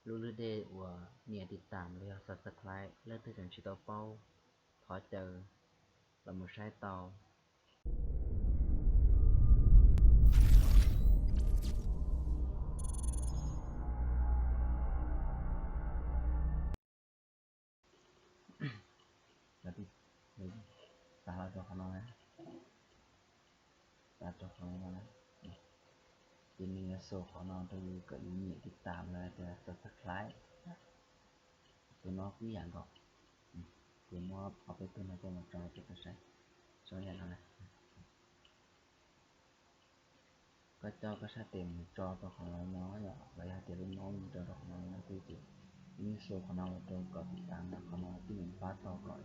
Lub lub dej uas nias tiv tam los yog subscribe leej twg tseem tsis tau paub, thov caw los mus saib tau. Xav los rau qhov no, xav rau qhov no, ces nws yuav show qhov no rau yus kom yus nias tiv tam los tias subscribe. Tus no kuj yam nkaus, ces muab ob peb tug no coj mus tso rau koj saib, tso yam no na. Koj coj koj sab tes mus tso rau qhov no no yom, los yog tias lub no mus tso rau qhov no no twb ces yeej show qhov no los rau kom tiv tam no, qhov no twb yeej pab tau kom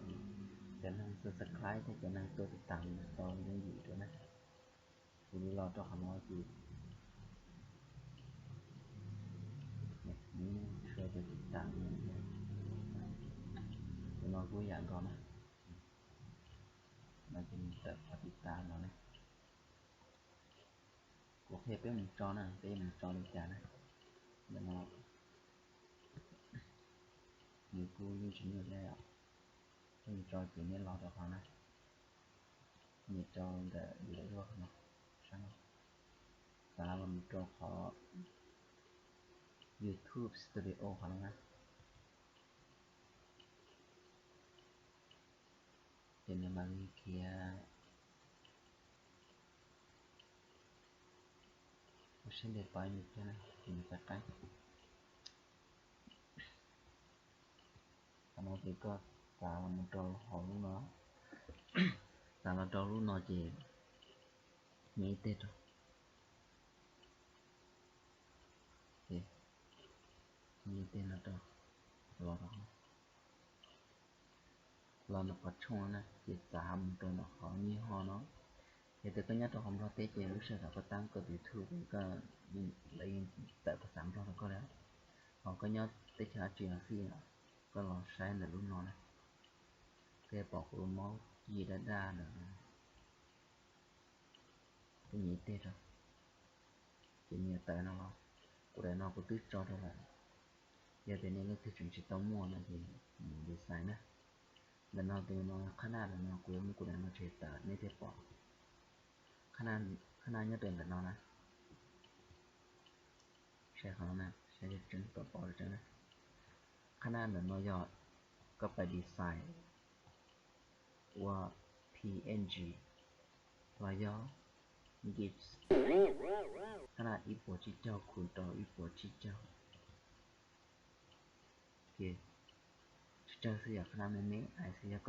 cov neeg subscribe thiab cov neeg tuaj tiv tam tau yooj yim dua na. Kuv li los rau qhov no ces nws tshuav cov tiv tam, tus no kuj yam nkaus na, no ces nws tawm qhov tiv tam no na. Kuv qhia peb mus tso na, peb mus tso li cas na. Ntawm no nws kuj yeej tsis nyuaj thiab yom. Peb mus tso ces nej los rau qhov na, nias rau ntawm yus daim duab qhov no, sab no, xav los mus rau qhov YouTube Studio qhov no na. Ces nws mam li khiav ua siab ntev pab nws thiab na, ces nws pab qab. Qhov no ces koj xav los mus rau hauv lub no, xav los rau lub no ces nias ib teg rau, nias ib teg no rau, los rau los ntawm qhov tshooj no na, ces xav mus rau ntawm qhov nij ho no. Yog tias koj nyob rau hauv Nplog teb ces lub sij hawm koj tab koj tus YouTube koj, lawv yeej tawm phas xas Nplog rau koj li. Ho koj nyob teb chaws dab tsi los xij, koj los saib ntawm lub no na, koj pom kuv lub mouse ci daj daj ntawm no, koj nias ib teg rau, ces nws yuav tawm no los. Kuv daim no kuv twb tso rau lawm, yog tias nej leej twg tseem tsis tau muaj no ces mus design na. Ntawm no tus no qhab naj, ntawm no kuv yuav muab kuv daim no tshem tawm nej thiaj pom. Qhab naj nyob rau ntawm no na, saib qhov no na, saib tseeb tseeb pom pom tseeb na. Qhab naj ntawm no yog koj pais design ua P N G los yog GIF, qhab naj ib puas tsib caug khum rau ib puas tsib caug. Ces tsawg xwb yog qhab naj me me, ais xwb yog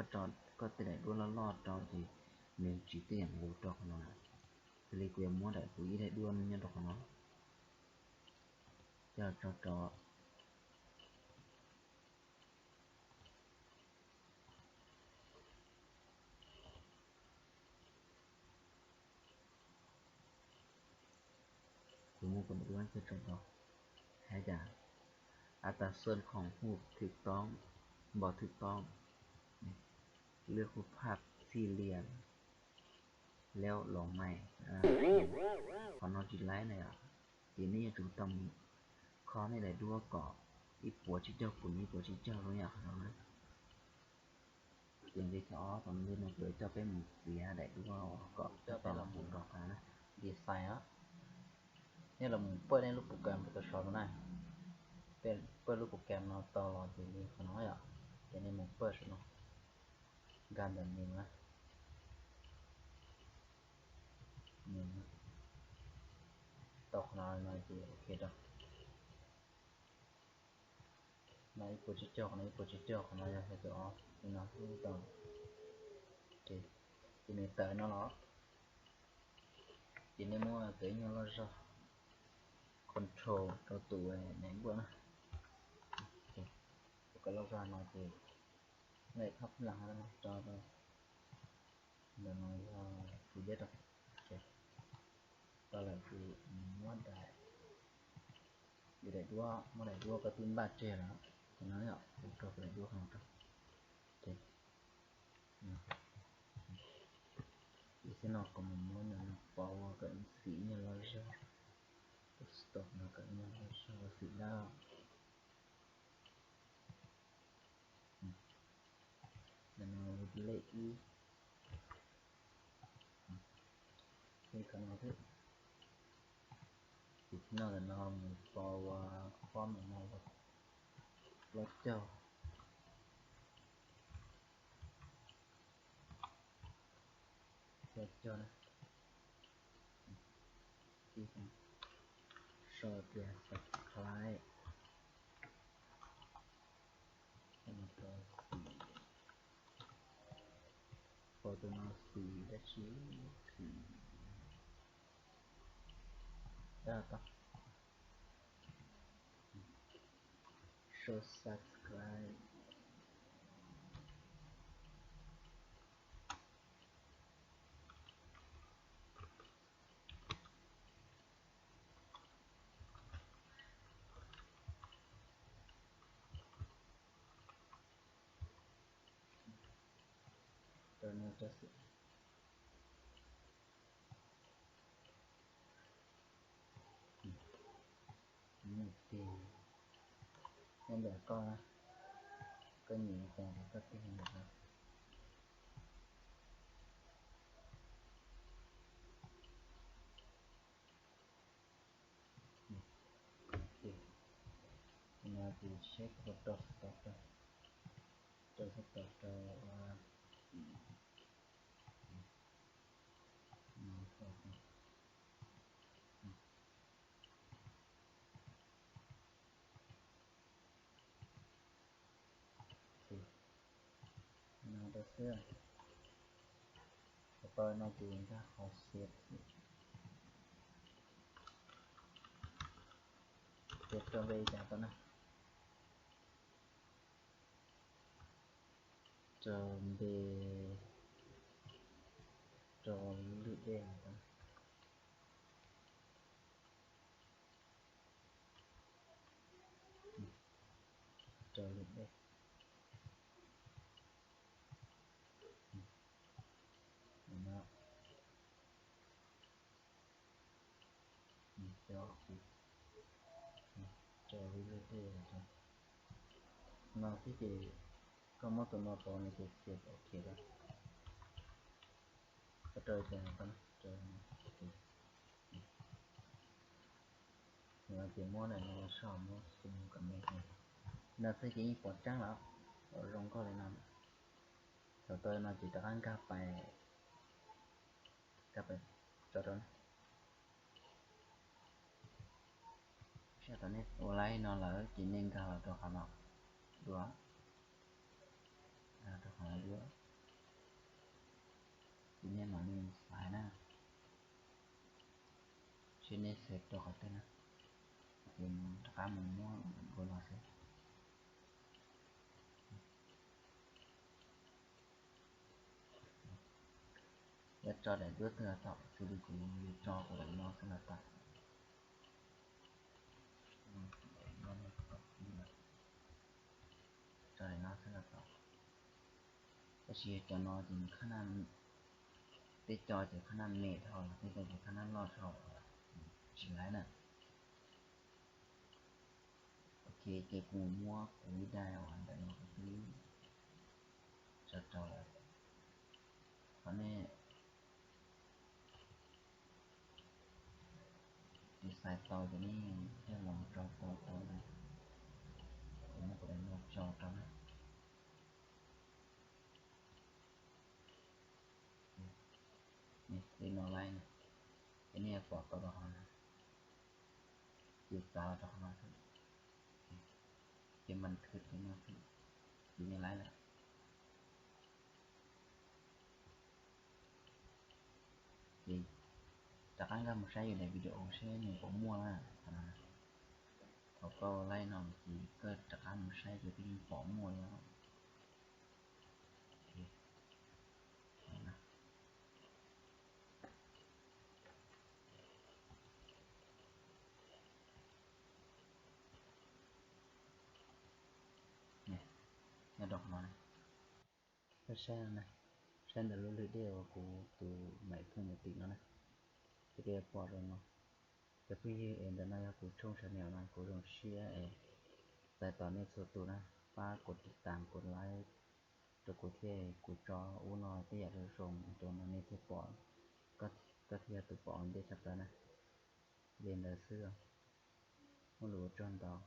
koj tej daim duab loj loj rau ces nws tsis tuaj yeem nqus rau qhov no. Xws li kuv yuav muab daim kuv ib daim duab nyob rau qhov no coj tso rau Kuv muab kuv daim duab coj tso rau, hais tias อัตราส่วนของรูปถูกต้อง บ่ถูกต้อง เลือกรูปภาพสี่เหลี่ยม แล้วลองใหม่ Qhov no tsis laib na yom, ces nej yuav tsum tau mus kho nej daim duab kom ib puas tsib caug puas ib puas tsib caug lub yam qhov no na. Ces nqe thib ob tom ntej no kuv yuav coj peb mus txiav daim duab kom coj peb los mus rau qhov design os. Nej los mus paj nej lub program Photoshop no na, paj lub program no tau los ces li qhov no yom, ces nej mus paj saum no, nkag ntawm nws na, nws tau qhov no no ces ok rau. No ib puas tsib caug, qhov no ib puas tsib caug, qhov no yog xya caum ob, no xwb tau. Ces nws tawm no los, ces nej muab kawm ib nyuag loj zog, control rau tus name npua na. Tus kawm loj zog no ces muab daim thab phab las no tso rau, ntawm no yog tus deb rau. Tau lawm ces muab daim, daim duab, muab daim duab koj twb npaj tseg lawm, ces no yom, kuv rau daim duab qhov no rau. Ces xwb no kuv mus muab no pov ua kom xim nyuag loj zog, tus stop no kom nyuag loj zog xim dawb. lej ib. Ces qhov no thiab, ces tib no ntawm no mus rau ua qhov ntawm no ua plaub caug, plaub caug na. Sau tias subscribe, sau no rau xim, sau tus no xim dab tsi, xim dab tau, sau subscribe. Rau no rau xwb. Mus tig nyob ntawm koj, koj nyiam cas los koj tig ntawm no. No ces seb puas rau tau, rau tau rau, no rau xwb. Tau no ces nkag qhov siav xwb. Ces rau npe cas tau na. Rau npe, rau lwm dej tau. Rau lwm dej. Rau lwm dej. No xwb ces koj muab tus no rau no ces cia ok lawm. Koj rau ces no, rau no ces muab ntawm no los sau, muab xu kom me. No xwb ces yeej pom tseeb lawm, pom zoo nkauj li no. Thaum tau no ces rov qab nkag pais, nkag pais tso rau na. Sab tom nej ua laib no lawm ces nej nkag los rau qhov no dua, rau qhov no dua, ces nej mam li xaiv na, seb nej xaiv rau qhov twg na, ces rov qab mus muab dua los xwb. Yuav tso daim duab twg los tau, xws li kuv yuav tso kuv daim no xwb los tau. Tso daim no xwb los tau. Tab sis cov no ces qhab nab, tej co ces qhab nab me dhau, tej co ces qhab nab loj dhau, tsis laib na. Ok, ces kuv muab kuv ib daim uas ntawm no kuv twb tso rau lawm. Qhov nej tiv xais tau ces nej thiaj los tso tau tau na. Kuv muab kuv daim no tso rau na. Li no laib na, ces nej yuav pom tau rau qhov no, ces txav los rau qhov no xwb, ces npaj khwv li no xwb, ces yeej laib lawm. Ces rov qab nkag mus saib yus daim video seb nws puas muaj na. Thaum koj laib no ces koj rov qab mus saib ces koj yeej pom muaj li. Nyob rau qhov no, koj saib no na, saib ntawm lub lwm dej uas kuv tus maiv phooj mus tim no na, ces koj yuav pom zoo no. Cov phooj ywg es ntawm no yog kuv tshooj channel no, kuv zoo siab es txais tos nej txhua tus na, pab kov tiv tas kov like rau kuv thiab kuv tso ub no tej yam zoo zoo rau no nej thiaj pom, koj thiaj yog tus pom ua ntej tshaj plaws na. Li ntawd xwb, muaj lus ua tsaug ntau.